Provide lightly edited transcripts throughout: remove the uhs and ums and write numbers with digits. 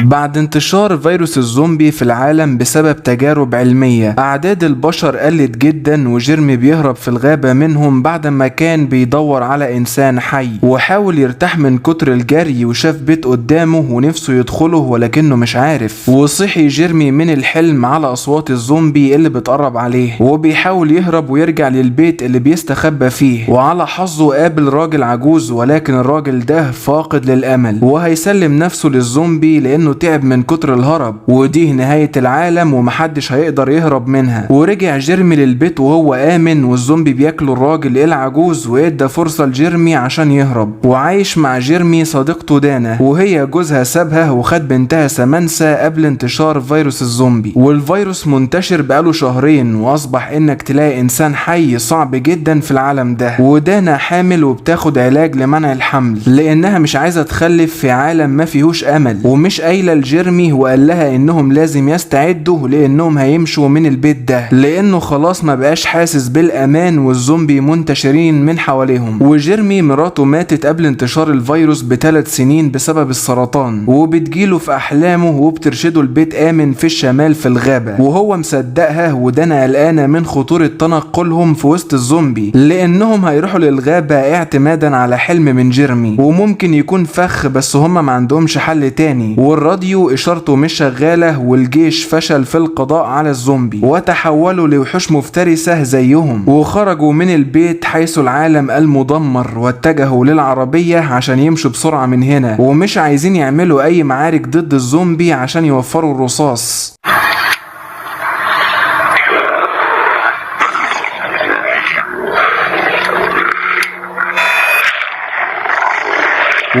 بعد انتشار فيروس الزومبي في العالم بسبب تجارب علمية، أعداد البشر قلت جدا، وجيرمي بيهرب في الغابة منهم بعد ما كان بيدور على إنسان حي، وحاول يرتاح من كتر الجري وشاف بيت قدامه ونفسه يدخله ولكنه مش عارف. وصحي جيرمي من الحلم على أصوات الزومبي اللي بتقرب عليه، وبيحاول يهرب ويرجع للبيت اللي بيستخبى فيه، وعلى حظه قابل راجل عجوز، ولكن الراجل ده فاقد للأمل وهيسلم نفسه للزومبي لأنه تعب من كتر الهرب، ودي نهاية العالم ومحدش هيقدر يهرب منها. ورجع جيرمي للبيت وهو آمن، والزومبي بياكلوا الراجل العجوز وادى فرصة لجيرمي عشان يهرب. وعايش مع جيرمي صديقته دانا، وهي جوزها سابها وخد بنتها سمانسا قبل انتشار فيروس الزومبي، والفيروس منتشر بقاله شهرين، واصبح انك تلاقي انسان حي صعب جدا في العالم ده. ودانا حامل وبتاخد علاج لمنع الحمل لانها مش عايزة تخلف في عالم ما فيهوش امل، ومش قايله لجيرمي وقال لها انهم لازم يستعدوا لانهم هيمشوا من البيت ده، لانه خلاص ما بقاش حاسس بالامان والزومبي منتشرين من حواليهم. وجيرمي مراته ماتت قبل انتشار الفيروس ب3 سنين بسبب السرطان، وبتجيله في احلامه وبترشده لبيت امن في الشمال في الغابة، وهو مصدقها. ودانا قلقانة من خطورة تنقلهم في وسط الزومبي لانهم هيروحوا للغابة اعتمادا على حلم من جيرمي، وممكن يكون فخ بس هما ما عندهمش حل تاني. والراديو اشارته مش شغالة، والجيش فشل في القضاء على الزومبي وتحولوا لوحوش مفترسة زيهم، وخرجوا من البيت حيث العالم المدمر واتجهوا للعربية عشان يمشوا بسرعة من هنا، ومش عايزين يعملوا اي معارك ضد الزومبي عشان يوفروا الرصاص.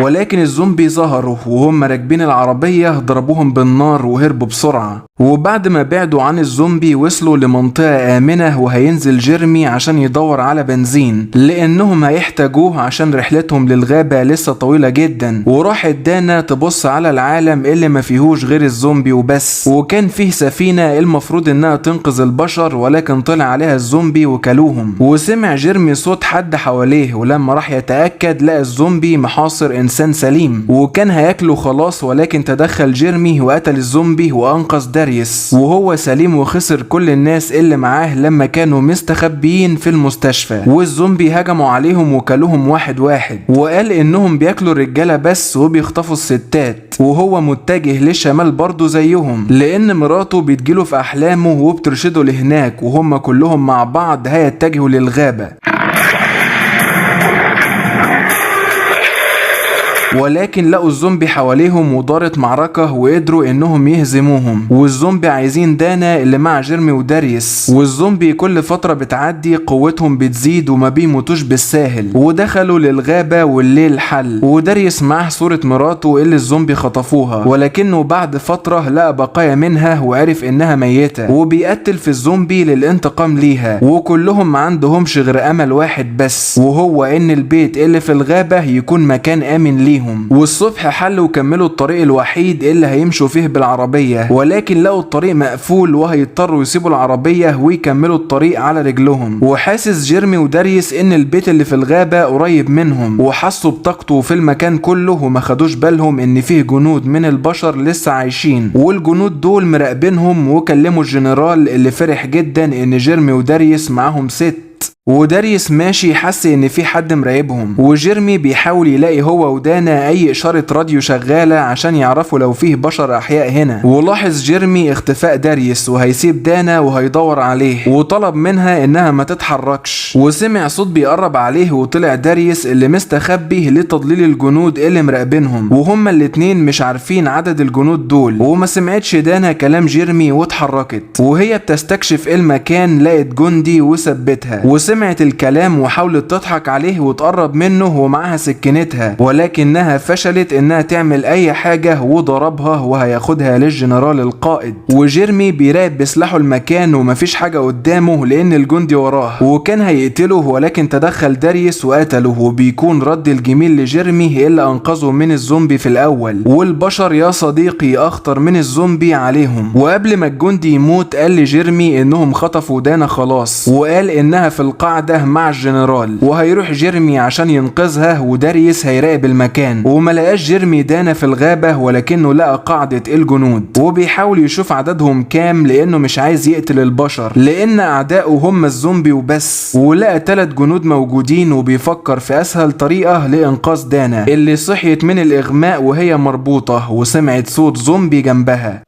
ولكن الزومبي ظهروا وهم راكبين العربية، ضربوهم بالنار وهربوا بسرعة. وبعد ما بعدوا عن الزومبي وصلوا لمنطقة آمنة، وهينزل جيرمي عشان يدور على بنزين لأنهم هيحتاجوه عشان رحلتهم للغابة لسه طويلة جدا. وراحت دانا تبص على العالم اللي ما فيهوش غير الزومبي وبس، وكان فيه سفينة المفروض انها تنقذ البشر، ولكن طلع عليها الزومبي وكلوهم. وسمع جيرمي صوت حد حواليه، ولما راح يتأكد لقى الزومبي محاصر انسان سليم وكان هياكله خلاص، ولكن تدخل جيرمي وقتل الزومبي وانقذ داريس وهو سليم، وخسر كل الناس اللي معاه لما كانوا مستخبيين في المستشفى. والزومبي هجموا عليهم وكلوهم واحد واحد، وقال انهم بياكلوا الرجالة بس وبيخطفوا الستات، وهو متجه للشمال برضه زيهم لان مراته بتجيله في احلامه وبترشده لهناك، وهم كلهم مع بعض هيتجهوا للغابه. ولكن لقوا الزومبي حواليهم ودارت معركة وقدروا انهم يهزموهم. والزومبي عايزين دانا اللي مع جيرمي وداريس، والزومبي كل فترة بتعدي قوتهم بتزيد وما بيموتوش بالساهل. ودخلوا للغابة والليل حل، وداريس معاه صورة مراته اللي الزومبي خطفوها، ولكنه بعد فترة لقى بقايا منها وعرف انها ميتة، وبيقتل في الزومبي للانتقام ليها. وكلهم ما عندهمش غير امل واحد بس، وهو ان البيت اللي في الغابة يكون مكان امن ليهم. والصبح حلوا وكملوا الطريق الوحيد اللي هيمشوا فيه بالعربية، ولكن لقوا الطريق مقفول وهيضطروا يسيبوا العربية ويكملوا الطريق على رجلهم. وحاسس جيرمي وداريس ان البيت اللي في الغابة قريب منهم، وحسوا بطاقته في المكان كله، وما خدوش بالهم ان فيه جنود من البشر لسه عايشين، والجنود دول مراقبينهم. وكلموا الجنرال اللي فرح جدا ان جيرمي وداريس معاهم ست. وداريس ماشي حس ان في حد مراقبهم، وجيرمي بيحاول يلاقي هو ودانا اي اشارة راديو شغالة عشان يعرفوا لو فيه بشر احياء هنا. ولاحظ جيرمي اختفاء داريس وهيسيب دانا وهيدور عليه، وطلب منها انها ما تتحركش. وسمع صوت بيقرب عليه، وطلع داريس اللي مستخبي لتضليل الجنود اللي مراقبينهم، وهما الاتنين مش عارفين عدد الجنود دول. وما سمعتش دانا كلام جيرمي واتحركت، وهي بتستكشف المكان لقت جندي وثبتها، وسمعت الكلام وحاولت تضحك عليه وتقرب منه ومعاها سكينتها، ولكنها فشلت انها تعمل اي حاجة وضربها وهياخدها للجنرال القائد. وجيرمي بيراقب بسلاحه المكان ومفيش حاجة قدامه لان الجندي وراه، وكان هيقتله ولكن تدخل داريس وقتله، وبيكون رد الجميل لجيرمي اللي انقذه من الزومبي في الاول. والبشر يا صديقي اخطر من الزومبي عليهم. وقبل ما الجندي يموت قال لجيرمي انهم خطفوا دانا خلاص، وقال انها في القاعدة مع الجنرال، وهيروح جيرمي عشان ينقذها وداريس هيراقب المكان. وما لقاش جيرمي دانا في الغابة، ولكنه لقى قاعدة الجنود وبيحاول يشوف عددهم كام لانه مش عايز يقتل البشر لان اعدائه هم الزومبي وبس. ولقى 3 جنود موجودين وبيفكر في اسهل طريقة لانقاذ دانا اللي صحيت من الاغماء وهي مربوطة وسمعت صوت زومبي جنبها.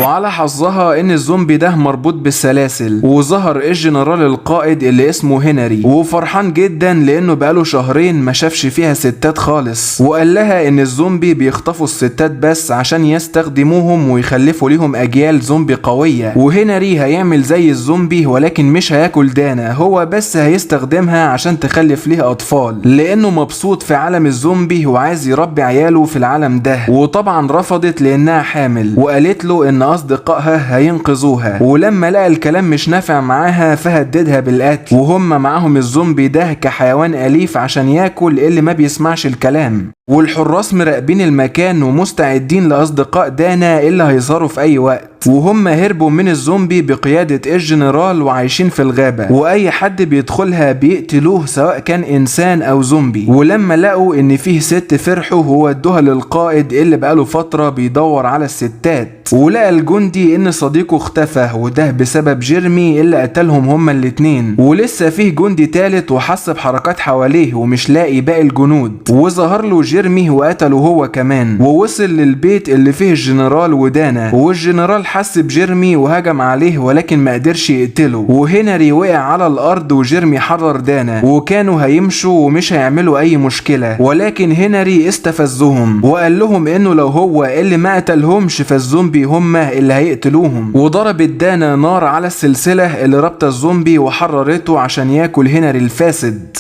وعلى حظها ان الزومبي ده مربوط بالسلاسل، وظهر الجنرال القائد اللي اسمه هنري وفرحان جدا لانه بقاله شهرين ما شافش فيها ستات خالص، وقال لها ان الزومبي بيخطفوا الستات بس عشان يستخدموهم ويخلفوا ليهم اجيال زومبي قوية. وهنري هيعمل زي الزومبي ولكن مش هياكل دانا، هو بس هيستخدمها عشان تخلف ليه اطفال لانه مبسوط في عالم الزومبي وعايز يربي عياله في العالم ده. وطبعا رفضت لانها حامل وقالت له ان اصدقائها هينقذوها، ولما لقى الكلام مش نافع معاها فهددها بالقتل، وهم معاهم الزومبي ده كحيوان اليف عشان ياكل اللي ما بيسمعش الكلام. والحراس مراقبين المكان ومستعدين لاصدقاء دانا اللي هيظهروا في اي وقت، وهم هربوا من الزومبي بقيادة الجنرال وعايشين في الغابة، واي حد بيدخلها بيقتلوه سواء كان انسان او زومبي. ولما لقوا ان فيه ست فرحوا وودوها للقائد اللي بقاله فترة بيدور على الستات، ولقى الجندي ان صديقه اختفى وده بسبب جيرمي اللي قتلهم هما الاتنين. ولسه فيه جندي تالت وحس بحركات حواليه ومش لاقي باقي الجنود، وظهر له جيرمي وقتله هو كمان، ووصل للبيت اللي فيه الجنرال ودانا، والجنرال حس بجيرمي وهجم عليه ولكن ما قدرش يقتله، وهنري وقع على الارض وجيرمي حرر دانا، وكانوا هيمشوا ومش هيعملوا اي مشكلة، ولكن هنري استفزهم وقال لهم انه لو هو اللي ما قتلهمش فالزومبي هم اللي هيقتلوهم. وضربت دانا نار على السلسلة اللي ربط الزومبي وحررته عشان ياكل هنري الفاسد.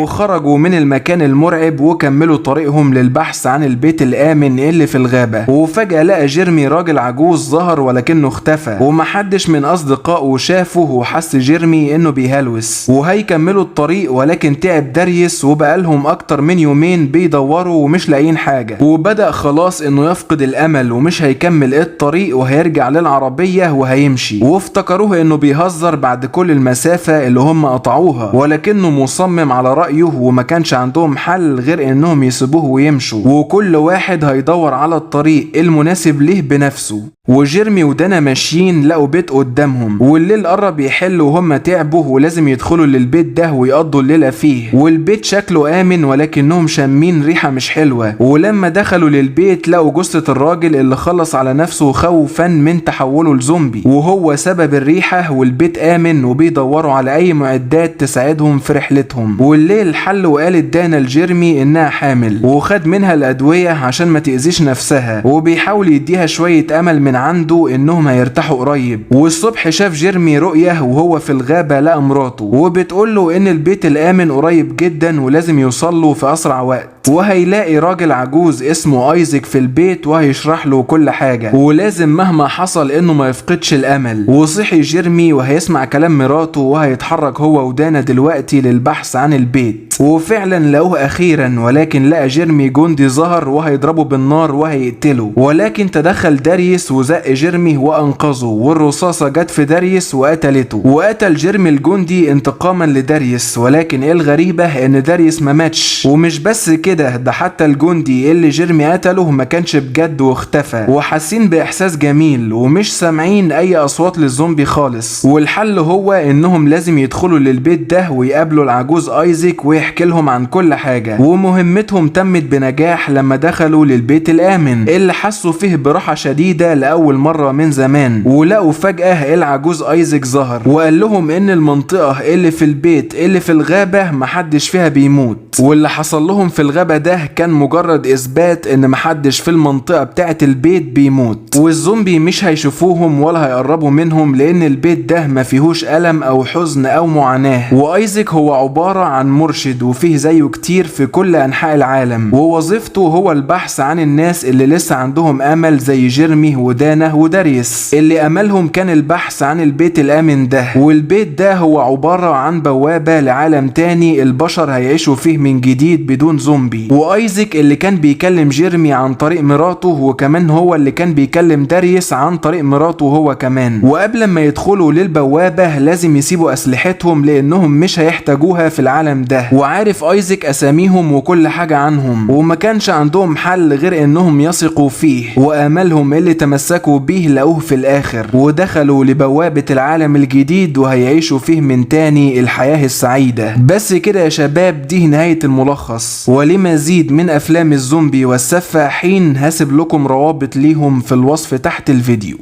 وخرجوا من المكان المرعب وكملوا طريقهم للبحث عن البيت الآمن اللي في الغابة. وفجأة لقى جيرمي راجل عجوز ظهر ولكنه اختفى ومحدش من أصدقائه شافه، وحس جيرمي انه بيهلوس. وهيكملوا الطريق ولكن تعب داريس وبقالهم اكتر من يومين بيدوروا ومش لاقيين حاجة، وبدأ خلاص انه يفقد الامل ومش هيكمل الطريق وهيرجع للعربية وهيمشي. وافتكروه انه بيهزر بعد كل المسافة اللي هم قطعوها، ولكنه مصمم على رأيه وما كانش عندهم حل غير انهم يسيبوه ويمشوا، وكل واحد هيدور على الطريق المناسب ليه بنفسه. وجيرمي ودانا ماشيين لقوا بيت قدامهم، والليل قرب يحل وهم تعبوا ولازم يدخلوا للبيت ده ويقضوا الليلة فيه. والبيت شكله آمن ولكنهم شامين ريحة مش حلوة، ولما دخلوا للبيت لقوا جثة الراجل اللي خلص على نفسه خوفا من تحوله لزومبي، وهو سبب الريحة. والبيت آمن وبيدوروا على أي معدات تساعدهم في رحلتهم. والليل حل وقالت دانا لجيرمي إنها حامل، وخد منها الأدوية عشان ما تأذيش نفسها، وبيحاول يديها شوية أمل من عنده انهم هيرتاحوا قريب. والصبح شاف جيرمي رؤية وهو في الغابة لقى مراته وبتقول له ان البيت الامن قريب جدا ولازم يوصل له في اسرع وقت، وهيلاقي راجل عجوز اسمه ايزك في البيت وهيشرح له كل حاجة، ولازم مهما حصل انه ما يفقدش الامل. وصحي جيرمي وهيسمع كلام مراته وهيتحرك هو ودانا دلوقتي للبحث عن البيت، وفعلا لقوه اخيرا، ولكن لقى جيرمي جندي ظهر وهيضربه بالنار وهيقتله، ولكن تدخل داريس وزق جيرمي وانقذه، والرصاصة جت في داريس وقتلته، وقتل جيرمي الجندي انتقاما لداريس. ولكن ايه الغريبة ان داريس ما ماتش، ومش بس كده، ده حتى الجندي اللي جيرمي قتله ما كانش بجد واختفى. وحاسين باحساس جميل ومش سامعين اي اصوات للزومبي خالص. والحل هو انهم لازم يدخلوا للبيت ده ويقابلوا العجوز ايزك ويحكي لهم عن كل حاجة. ومهمتهم تمت بنجاح لما دخلوا للبيت الامن اللي حسوا فيه براحة شديدة لأول مرة من زمان. ولقوا فجأة العجوز ايزك ظهر وقال لهم ان المنطقة اللي في البيت اللي في الغابة محدش فيها بيموت، واللي حصل لهم في الغابة الغابة ده كان مجرد اثبات ان محدش في المنطقة بتاعة البيت بيموت، والزومبي مش هيشوفوهم ولا هيقربوا منهم لان البيت ده ما فيهوش ألم او حزن او معاناة. وايزك هو عبارة عن مرشد وفيه زيه كتير في كل انحاء العالم، ووظيفته هو البحث عن الناس اللي لسه عندهم امل زي جيرمي ودانا وداريس اللي املهم كان البحث عن البيت الامن ده. والبيت ده هو عبارة عن بوابة لعالم تاني البشر هيعيشوا فيه من جديد بدون زومبي. وايزك اللي كان بيكلم جيرمي عن طريق مراته، وكمان هو اللي كان بيكلم داريس عن طريق مراته هو كمان. وقبل ما يدخلوا للبوابة لازم يسيبوا اسلحتهم لانهم مش هيحتاجوها في العالم ده، وعارف ايزك اساميهم وكل حاجة عنهم، وما كانش عندهم حل غير انهم يثقوا فيه، واملهم اللي تمسكوا بيه لقوه في الاخر، ودخلوا لبوابة العالم الجديد وهيعيشوا فيه من تاني الحياة السعيدة. بس كده يا شباب، دي نهاية الملخص. ولمزيد من افلام الزومبي والسفاحين هسيب لكم روابط ليهم في الوصف تحت الفيديو.